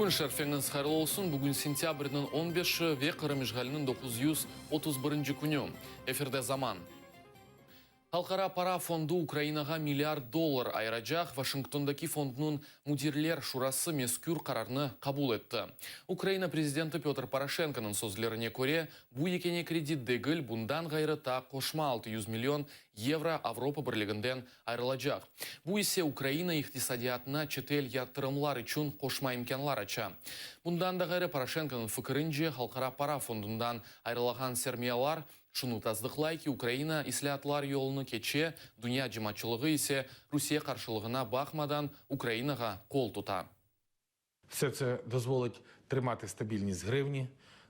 Kün şerfeñiz hayırlı olsun! Bugün sentâbrniñ on beşi ve Qırım işğaliniñ 931 künü. Efirde Zaman. Halqara para fondu Ukrainağa milliard dollar ayıracaq, Vaşingtondaki fondnıñ müdirler şurası mezkür qararnı qabul etti. Ukraina prezidenti Pötr Poroşenkonıñ sözlerine köre, bu yekâne kredit degil, bundan ğayrı taa qoşma 600 million yevro Avropa Birliginden ayırılacaq. Bu ise Ukraina iqtisadiyatına çetel yatırımlar içün qoşma imkânlar aça. Bundan da ğayrı, Poroşenkonıñ fikirince, Halqara para fondundan ayırılağan sermiyalar şunı tasdıqlay ki, Ukraina islâatlar yolunı keçe, dünya cemaatçılığı ise Rusiye qarşılığına baqmadan Ukrainağa qol tuta. Все це дозволить тримати стабільність гривні,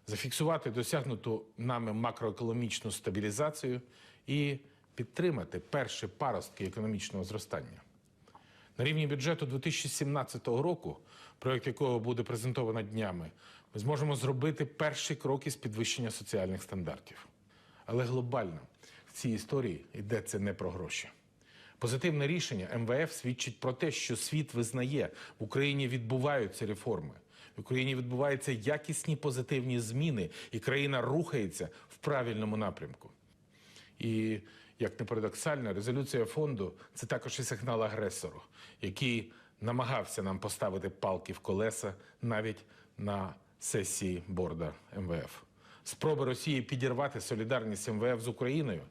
зафіксувати досягнуту нами макроекономічну стабілізацію і підтримати перші паростки економічного зростання. На рівні бюджету 2017 року, проект якого буде презентовано днями, ми зможемо зробити перші кроки з підвищення соціальних стандартів. Але глобально в цій історії йдеться не про гроші. Позитивне рішення МВФ свідчить про те, що світ визнає, в Україні відбуваються реформи, в Україні відбуваються якісні позитивні зміни, і країна рухається в правильному напрямку. І, як не парадоксально, резолюція фонду – це також і сигнал агресору, який намагався нам поставити палки в колеса навіть на сесії борда МВФ. Спроби Росії підірвати солідарність МВФ з Україною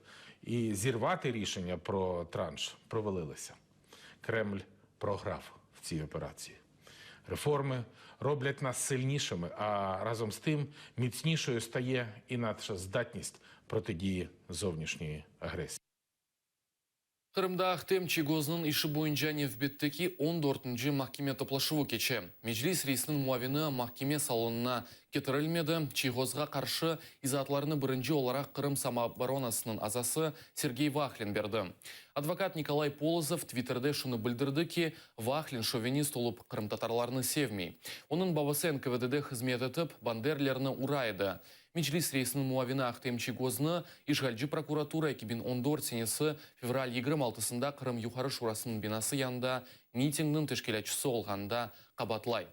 і зірвати рішення про транш провалилися. Кремль програв в цій операції. Реформи роблять нас сильнішими, а разом з тим міцнішою стає і наша здатність протидії зовнішньої агресії. Qırımda Ahtem Çiygoznıñ işi boyunca nevbetteki on dörtünci mahkeme toplaşuvı keçe. Meclis reisiniñ muavini mahkeme salonına ketirilmedi. Çiygozğa qarşı izaatlarnı birinci olaraq Qırım samooboronasınıñ azası Sergey Vahlin berdi. Advokat Nikolay Polozov Twitterde şunı bildirdi ki, Vahlin şovinist olıp, qırımtatarlarnı sevmey. Onıñ babası NKVDde hızmet etip, banderlerni ura edi. Meclis reisiniñ muavini Ahtem Çiygoznı işğalci prokuratura 2014 senesi fevral 26-sında Qırım Yuqarı Şurasınıñ binası yanında mitingniñ teşkilâtçısı olğanında qabaatlay.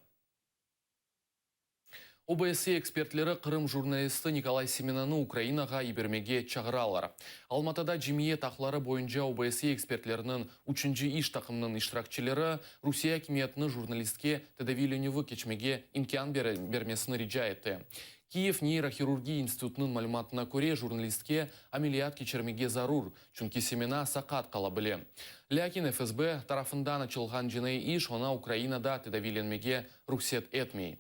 OBSE ekspertleri Qırım jurnalisti Nikolay Semenanı Ukrainağa yibermege çağıralar. Almatada cemiyet aqları boyunca OBSE ekspertleriniñ üçünci iş taqımınıñ iştirakçileri Rusiye akimiyetini jurnalistke tedaviylenüvi keçmege imkân bermesini rica ete. Kiyev neyrohirurgiya institutınıñ malümatına köre, jurnalistke ameliyat keçirmege zarur, çünki Semena saqat qala bile. Lâkin FSB tarafından açılğan cinaiy iş oña Ukrainada tedaviylenmege ruhset etmey.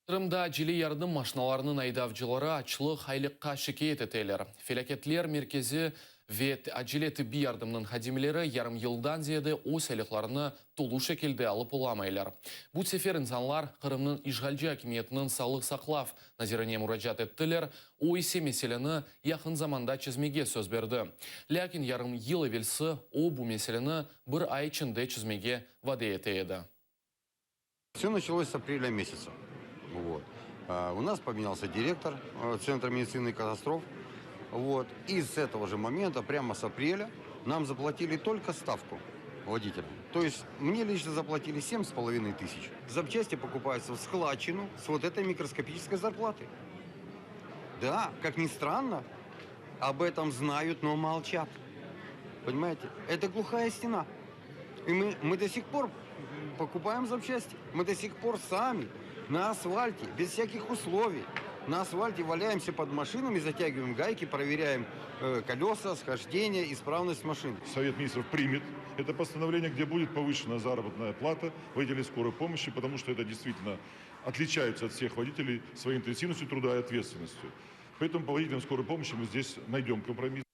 Qırımda acele yardım maşinalarınıñ aydavcıları açlıq aylıqqa şikâyet eteler. Felâketler merkezi ve acele tibbiy yardımnıñ hadimleri yarım yıldan ziyade öz aylıqlarını tolu şekilde alıp olamaylar. Bu sefer insanlar Qırımnıñ işğalci akimiyetiniñ sağlıq saqlav nazirine muracaat ettiler, o ise meseleni yaqın zamanda çezmege söz berdi. Lâkin yarım yıl evelsi o bu meseleni bir ay içinde çezmege vade ete edi. Все началось с апреля месяца. Вот. У нас поменялся директор Центра медицины катастроф. Вот. И с этого же момента, прямо с апреля, нам заплатили только ставку водителям. То есть мне лично заплатили 7,5 тысяч. Запчасти покупаются в складчину с вот этой микроскопической зарплаты. Да, как ни странно, об этом знают, но молчат. Понимаете? Это глухая стена. И мы, мы до сих пор покупаем запчасти. Мы до сих пор сами на асфальте, без всяких условий. На асфальте валяемся под машинами, затягиваем гайки, проверяем э, колеса, схождение, исправность машин. Совет министров примет это постановление, где будет повышена заработная плата водителей скорой помощи, потому что это действительно отличаются от всех водителей своей интенсивностью труда и ответственностью. Поэтому по водителям скорой помощи мы здесь найдем компромисс.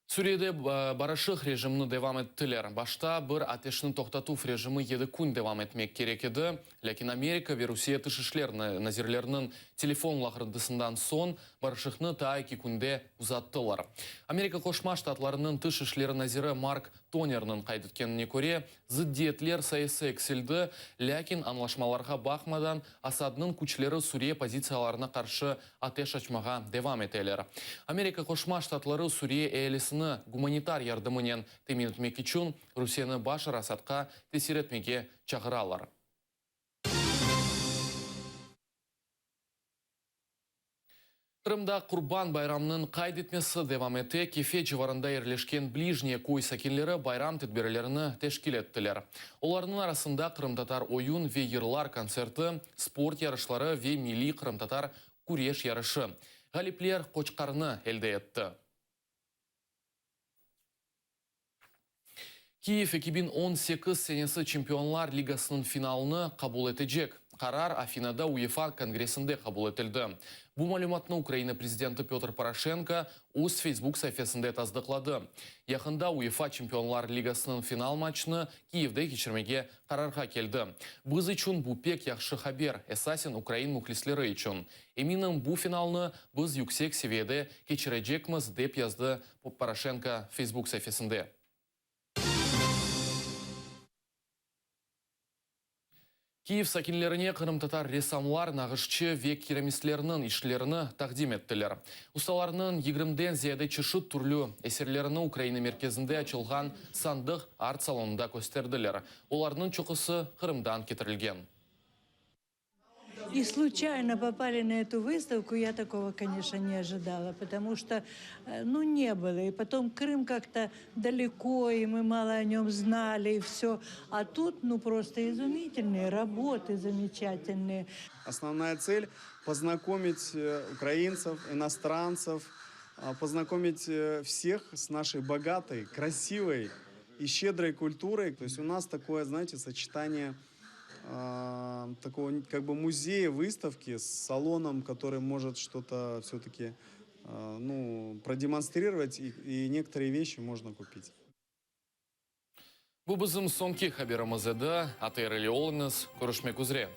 Suriyede barışıq rejimini devam ettiler. Başta bir ateşni toqtatuv rejimi yedi kün devam etmek kerek edi, lâkin Amerika ve Rusiye Tış işler nazirleriniñ telefon laqırdısından soñ barışıqnı taa eki künde uzattılar. Amerika Qoşma Ştatlarınıñ tış işleri naziri Mark Tonerniñ qayd etkenine köre, zıddiyetler sayısı eksildi, lâkin añlaşmalarğa baqmadan Asadnıñ küçleri Suriye pozitsiyalarına qarşı ateş açmağa devam eteler. Amerika Qoşma Ştatları Suriye ealisiniñ. ealisini gumanitar yardımınen temin etmek içün Rusiyeni Başar Asadqa tesir etmege çağıralar. Qırımda Qurban bayramınıñ qayd etmesi devam ete, Kefe civarında yerleşken Blijnye köy sakinleri bayram tedbirlerini teşkil ettiler. Olarnıñ arasında qırımtatar oyun ve yırlar kontserti, sport yarışları ve milliy qırımtatar küreş yarışı. Ğalipler qoçqarnı elde etti. Kiyev 2018 senesi Çempionlar Ligasınıñ finalını qabul etecek. Qarar Afinada UEFA kongressinde qabul etildi. Bu malümatnı Ukraina prezidenti Pötr Poroşenko öz Facebook saifesinde tasdıqladı. Yaqında UEFA Çempionlar Ligasınıñ final maçını Kiyevde keçirmege qararğa keldi. Biz içün bu pek yahşı haber, esasen ukrain mühlisleri içün. Eminim, bu finalnı biz yüksek seviyede keçirecekmiz, dep yazdı Poroşenko Facebook saifesinde. Kiyev sakinlerine qırımtatar ressamlar, nağışçı ve keramistlerniñ işlerini taqdim ettiler. Ustalarnıñ yigirmiden ziyade çeşit türlü eserlerini Ukraina merkezinde açılğan Sandıq art-salonında kösterdiler. Olarnıñ çoqusı Qırımdan ketirilgen. И случайно попали на эту выставку, я такого, конечно, не ожидала, потому что, ну, не было. И потом Крым как-то далеко, и мы мало о нем знали, и все. А тут, ну, просто изумительные работы, замечательные. Основная цель – познакомить украинцев, иностранцев, познакомить всех с нашей богатой, красивой и щедрой культурой. То есть у нас такое, знаете, сочетание такого как бы музея, выставки с салоном, который может что-то все-таки ну, продемонстрировать, и некоторые вещи можно купить. Bu bizim soñki haberimiz edi. ATR ile oluñız. Körüşmek üzre.